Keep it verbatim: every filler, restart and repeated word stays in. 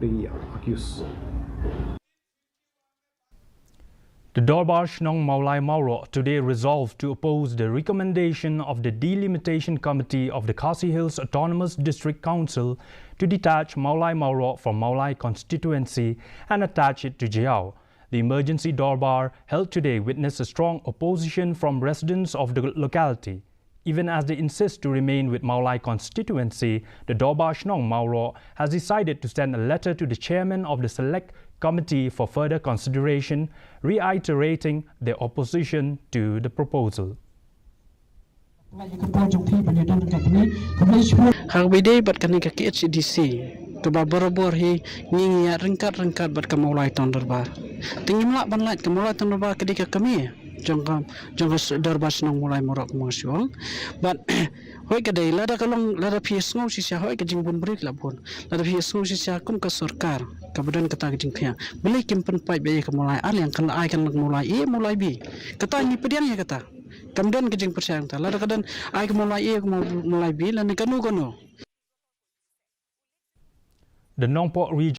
The Dorbar Shnong Mawlai Mawroh today resolved to oppose the recommendation of the Delimitation Committee of the Khasi Hills Autonomous District Council to detach Mawlai Mawroh from Mawlai constituency and attach it to Jaïaw. The emergency Dorbar held today witnessed a strong opposition from residents of the locality. Even as they insist to remain with Mawlai constituency, the Dorbar Shnong Mawroh has decided to send a letter to the chairman of the select committee for further consideration, reiterating their opposition to the proposal. Ha kaba ïadei bad kane ka K H A D C, kaba barabor hi ngi ngi ïaid ryngkat ryngkat bad ka Mawlai Town Dorbar. Te ngim lah ban lait, ka Mawlai Town Dorbar ka dei ka kmie jong ka, jong ka Dorbar Shnong Mawlai Mawroh, kumba nga shu ong. Bad hooid ka dei, lada ka long, lada phi sngew shisha, hooid ka jingbun briew la bun. Lada phi sngew shisha kum ka sorkar kaba don kata ka jingphiah, balei kim pynpait beit ïa ka Mawlai ar liang, kan la ai kan la ka Mawlai A, Mawlai B? Kata ngi pdiang ïa kata. Kam don ka jingpyrshang ta. Lada ka don, ai ka Mawlai A, ka Mawlai B, lane kano kano. The Nongpoh Region